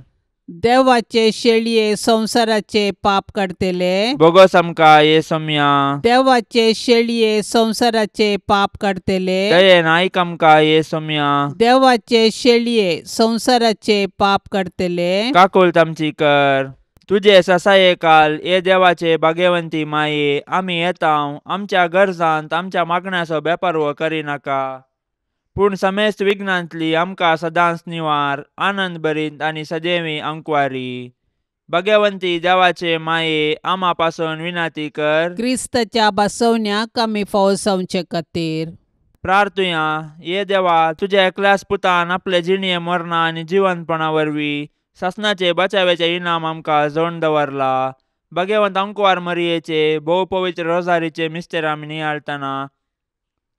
देवाचे शेळये संवसाराचे पाप काडटले बोगस आमकां ये सोम्या. देवाचे शेळये संवसाराचे पाप काडटले दयेन आयक आमकां ये सोम्या. देवाचे शेळये संवसाराचे पाप काडटले काकुळट आमची कर. तुजे ससायेकाल हे देवाचे भाग्यवंती माये आमी येतांव आमच्या गरजांत आमच्या मागण्याचो बेपारवो करिनाका, पूण समेस्त विघ्नांतली आमकां सदांच निवार आनंद भरीत आनी सदैवी अंकवारी। भाग्यवंती देवाचे माये आमा पासून विनंती कर। क्रिस्ताच्या बसवण्याक आमी फावो जावचे खातीर प्रार्थुया। ये देवा, तुज्या एकल्याच पुतान आपले जिणये मरणा आनी जिवंतपणा वरवीं सासणाचे बचाव्याचे इनाम आमकां जोडून दवरला। भाग्यवंत अंकवार मरियेचे भोव पवित्र रोजारीचे मिस्तेर आमी नियाळटना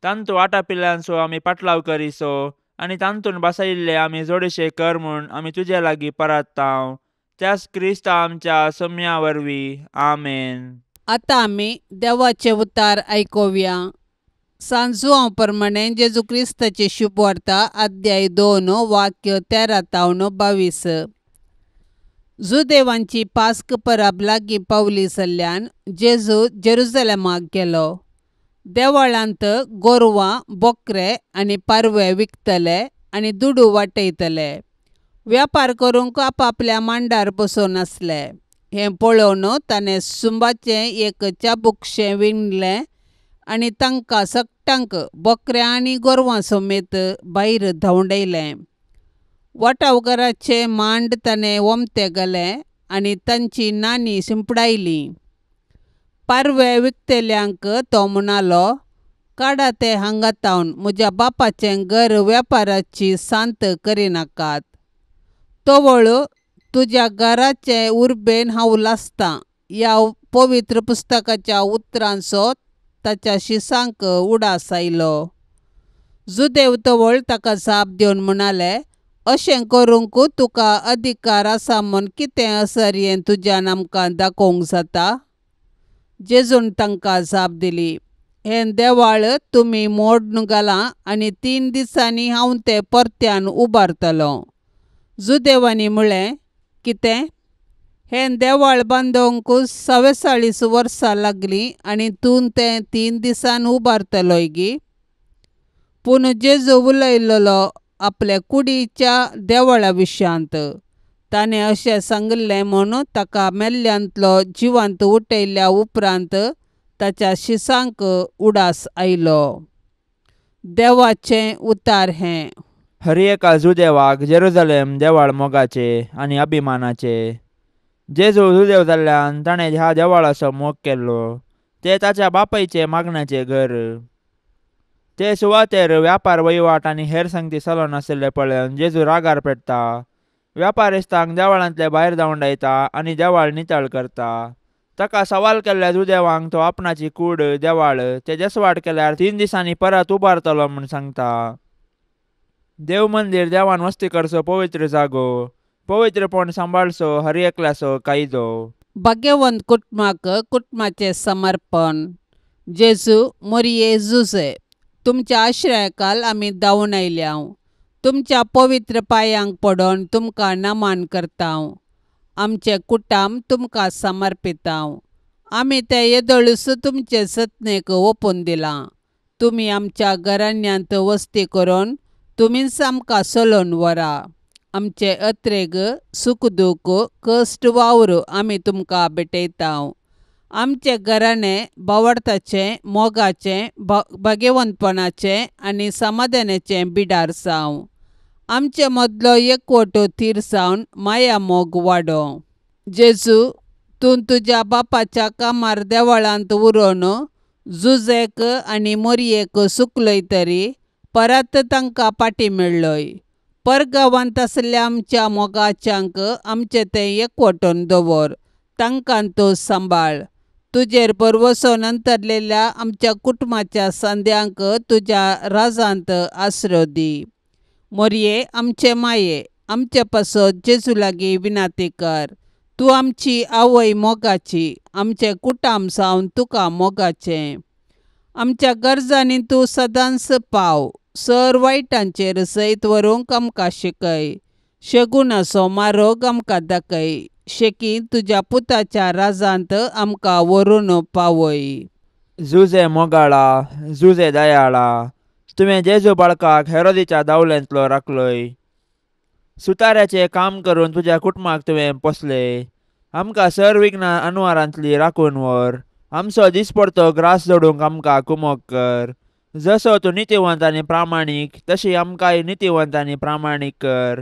तांतू आटापिल्ल्यांचो आमी पाटलाव करिसो आनी तांतून बसयिल्ले आमी जोडशे कर म्हूण आमी तुजे लागीं परत्तांव। त्याच क्रिस्ता आमच्या सम्या वरवीं आमेन। आतां आमी देवाचे उतार आयकुया। सांजुआंव प्रमाणे जेजू क्रिस्ताची शुभवार्ता अध्याय 2 वाक्य 13 तावन 22। जुदेवांची पास्क परब लागीं पावली जाल्ल्यान जेजू जेरुजलेमाक गेलो। देवळांत गोरवां, बोकरे आनी पारवे विकतले आनी दुडू वाटयतले। व्यापार करूंक आपापल्या मांडार बसून आसले। हें पळोवन ताणें सुंबाचें एक चाबुकशें विणलें आनी तांकां सगटांक बोकऱ्यां आनी गोरवां समेत भायर धांवडयलें। वाटावघराचे मांड ताणें ओमते घाले आनी तांची नाणी शिंपडायली। पारवे विकतल्यांक तो म्हणालो, काडा ते हांगा तावन म्हज्या बापाचें घर व्यापाराची सांत करिनाकात। तवळ तुज्या घराचे उर्बेन हांव लासतां ह्या पवित्र पुस्तकाच्या उतरांचो ताच्या शिसांक उडास आयलो। जुदेव तवळ ताका जाप दिवन म्हणाले, अशें करूंक तुका अधिकार आसा म्हूण कितें असरयेन तुज्यान आमकां दाखोवंक जाता? जेजून तांकां जाप दिली, हें देवाळ तुमी मोडून घालां आनी 3 दिसांनी हांव तें परत्यान उबारतलों। जुदेवांनी म्हळें, कितें? हें देवाळ बांदूंक 44 वर्सां लागलीं आनी तूं तें 3 दिसान उबारतलोय गी? पूण जेजू उलयलेलो आपल्या कुडीच्या देवळा विशयांत। ताणें अशें सांगिल्लें म्हूण ताका मेल्ल्यांतलो जिवंत उठयल्या उपरांत ताच्या शिसांक उडास आयलो। देवाचें उतार हें। हर एका जुदेवाक जेरुजलेम देवाळ मोगाचे आनी अभिमानाचे। जेजू जुदेव जाल्ल्यान ताणें ह्या देवाळाचो मोग केल्लो। ते ताच्या बापायचे मागण्याचें घर। ते सुवातेर व्यापार वहिवाट आनी हेर संगती चलोन आशिल्ले पळोवन जेजू रागार पेटता। व्यापारिस्तांक देवळांतले भायर धांवडायता आनी देवाळ नितळ करता। ताका सवाल केल्ल्या जुदेवांक तो आपणाची कूड देवाळ ते जसवाट केल्यार 3 दिसांनी परत उबारतलो म्हूण सांगता। देव मंदिर देवान वस्ती करचो पवित्र जागो, पवित्रपण सांबाळचो हर एकल्याचो कायदो। भाग्यवंत कुटुंबाक कुटुंबाचें समर्पण। जेजू मोरये जुजे, तुमच्या आश्रयाकाल आमी धांवून आयल्याव। तुमच्या पवित्र पांयांक पडोन तुमकां नमन करतांव। आमचें कुटुंब तुमकां समर्पितांव। आमी तें येदोळूच तुमचे जतनेक ओपून दिलां। तुमी आमच्या घराण्यांत वस्ती करून तुमीच आमकां चलोवन व्हरा। आमचे अत्रेग सुख दूख कश्ट वावर आमी तुमकां भेटयतांव। आमचें घराणें भावार्थाचें, मोगाचें, भाग्यवंतपणाचें आनी समाधानाचें बिडार जावं। आमचे मदलो एकवटो थीर जावन माया मोग वाडोवं। जेजू, तूं तुज्या बापाच्या कामार देवळांत उरोवन जुजेक आनी मोरयेक सुकलय तरी परत तांकां पाटी मेळ्ळय। परगांवांत आसल्या आमच्या मोगाच्यांक आमचें तें एकवटून दवर, तांकां तूं सांबाळ। तुजेर भरवसो अंतरलेल्या आमच्या कुटुंबाच्या संद्यांक तुज्या राजांत आसरो दी। मोरये आमचे माये, आमचे पासत जेजू लागीं विनंती कर। तूं आमची आवय मोगाची, आमचें कुटुंब जावन तुका मोगाचें। आमच्या गरजांनी तूं सदांच पाव। सर वायटांचेर जैत व्हरूंक आमकां शिकय। शेगुणाचो मार्ग आमकां दाखय। शेकी तुज्या पुताच्या राजांत आमकां व्हरून पावय। जुजे मोगाळा, जुजे दयाळा, तुवें जेजू बाळकाक हेरोदीच्या दावलेंतलो राखलोय। सुताऱ्याचें काम करून तुज्या कुटुंबाक तुवें पोसले। आमकां सर विघ्नां अनवारांतली राखून व्हर. आमचो दिसपडतो ग्रास जोडूंक आमकां कुमोक कर. जसो तूं नितीवंत आनी प्रामाणीक तशी आमकांय नितीवंत आनी प्रामाणीक कर.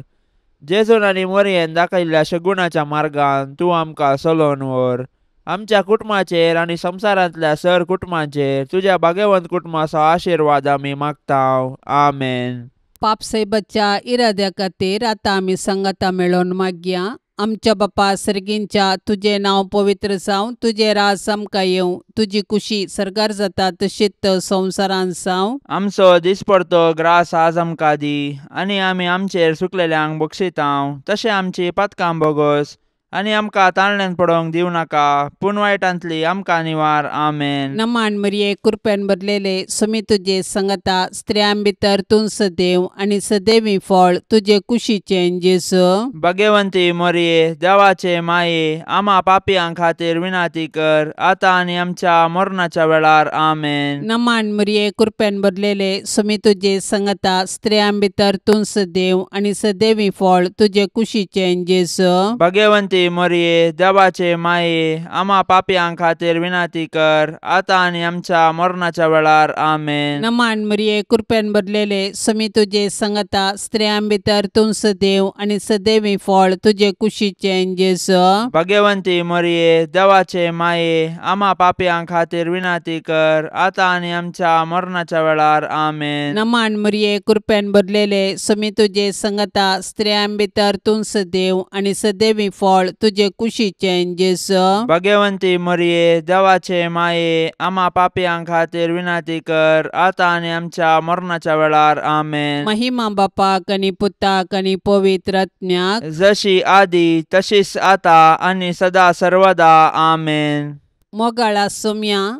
जेजून आनी मोरयेन दाखयल्ल्या शगुणाच्या मार्गान तूं आमकां चलोवन व्हर. आमच्या कुटुंबाचेर आनी संवसारांतल्या सर कुटुंबांचेर तुज्या भाग्यवंत कुटुंबाचो आशिर्वाद आमी मागता. आमेन. पापसाहेबाच्या इराद्या खातीर आतां आमी सांगाता मेळोवन मागया. आमच्या बापा सर्गींच्या, तुजें नांव पवित्र जावं, तुजें राज आमकां येवं, तुजी कुशी सर्गार जाता तशीच संवसारांत जावं. आमचो दिसपडतो ग्रास आज आमकां दी आनी आमी आमचेर सुकलेल्यांक बक्षितांव तशें आमची पातकां बोगस आनी आमकां ताळण्यान पडोवंक दिवं नाका पूण वायटांतली आमकां निवार. आमेन. नमान मरिये, कृपेन भरलेले, सुमी तुजे संगता, स्त्रियां भितर तूं सदैव आनी सदैवी फळ तुजे कुशीचें जेजू. भाग्यवंती मोरये, देवाचे माये, आमा पापयां खातीर विनाती कर आतां आनी आमच्या मरणाच्या वेळार. आमेन. नमान मरिये, कृपेन भरलेले, सुमी तुजे संगता, स्त्रियां भितर तूं सदैव आनी सदैवी फळ तुजे कुशीचें जेजू. भाग्यवंती मोरये, देवाचे माये, आमा पापयां खातीर विनाती कर आतां आनी आमच्या मरणाच्या वेळार. आमेन. नमान मरिये, कृपेन भरलेले, सुमी तुजे संगता, स्त्रियां भितर तूं सदैव आनी सदैवी फळ तुजे कुशीचें जेजू. भाग्यवंती मोरये, देवाचे माये, आमा पापयां खातीर विनाती कर आतां आनी आमच्या मरणाच्या वेळार. आमेन. नमान मरिये, कृपेन भरलेले, सुमी तुजे संगता, स्त्रियां भितर तूं सदैव आनी सदैवी फळ तुजे कुशीचें जेजू. भाग्यवंती मोरये, देवाचे माये, आमा पापयां खातीर विनाती कर आतां आनी आमच्या मरणाच्या वेळार. आमेन. महिमा बापाक आनी पुताक आनी पवित्र आत्म्याक, जशी आदी तशीच आतां आनी सदा सर्वदा. आमेन. मोगाळा सोम्या,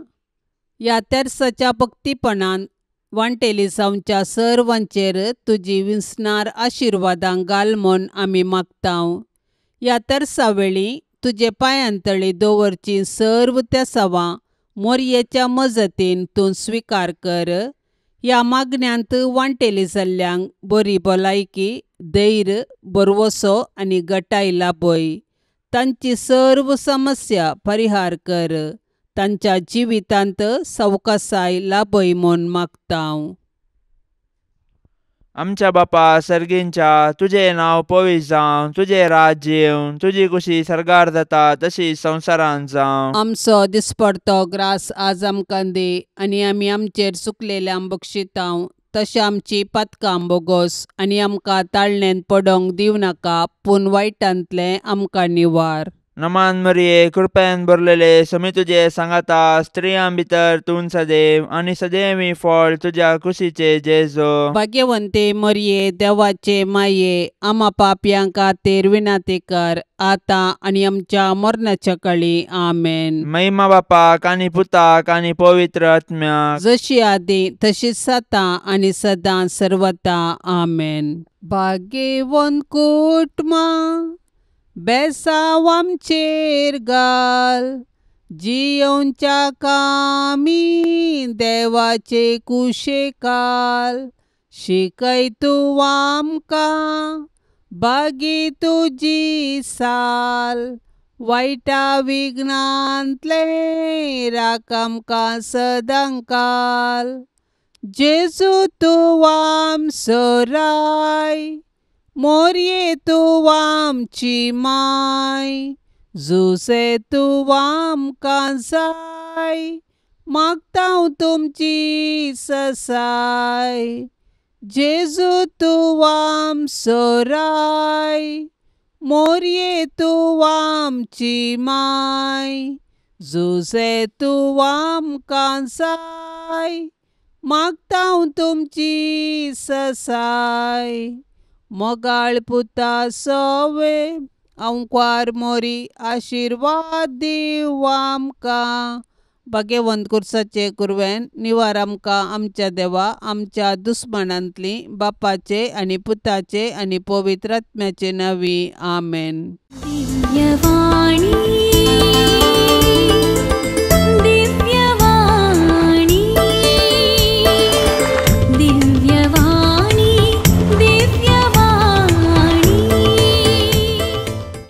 ह्या तेर्साच्या भक्तीपणान वांटेली जावच्या सर्वांचेर तुजी विसणार आशिर्वादां घाल म्हूण आमी मागता. ह्या तेर्सा वेळी तुजे पांयांतळी दवरची सर्व तेसावां मोरयेच्या मजतीन तूं स्विकार कर. ह्या मागण्यांत वांटेली जाल्ल्यांक बरी भलायकी, धैर्य, भरवसो आनी गटाय लाभय. तांची सर्व समस्या परिहार कर. तांच्या जिवितांत सवकासाय लाभय म्हूण मागता. आमच्या बापा सर्गींच्या, तुजें नांव पवित्र जावं, तुजें राज्य येवं, तुजी कुशी सर्गार जाता तशी संवसारांत जावं. आमचो दिसपडतो ग्रास आज आमकां दी आनी आमी आमचेर चुकलेल्यांक बक्षितांव तशें आमची पातकां बोगोस आनी आमकां ताळण्यांत पडोवंक दिवं नाका पूण वायटांतलें आमकां निवार. नमान मरिये, कृपेन भरलेले, समी तुजे सांगाता, स्त्रियां भितर तूं सदैव आनी सदैवी फळ तुज्या कुशीचे जेजू. भाग्यवंते मरिये, देवाचे माये, आमा पापयां खातीर विनाती कर आतां आनी आमच्या मरणाच्या काळी. आमेन. महिमा बापाक आनी पुताक आनी पवित्र आत्म्याक, जशी आदी तशीच आतां आनी सदां सर्वता. आमेन. भाग्यवंत कुटुंबां बेसांव आमचेर घाल, जियोवच्या कामी देवाचे कुशेकाल, शिकय तूं आमकां बागी तुजी साल, वायटा विघ्नांतलें राख आमकां सदांकाल. जेजू तूं आमचो राय, मोरये तूं आमची माय, जुसे तूं आमकां जाय, मागता तुमची ससाय. जेजू तूं आमचो राय, मोरये तूं आमची माय, जुसे तूं आमकां जाय, मागता तुमची ससाय. मोगाळ पुता सोवे अंकवार मोरी आशिर्वाद दीव आमकां. भाग्यवंत कुर्साचे कुरवेन निवार आमकां आमच्या देवा आमच्या दुस्मानांतली, बापाचे आनी पुताचे आनी पवित्र आत्म्याचे नांवी. आमेन. दिव्यवाणी.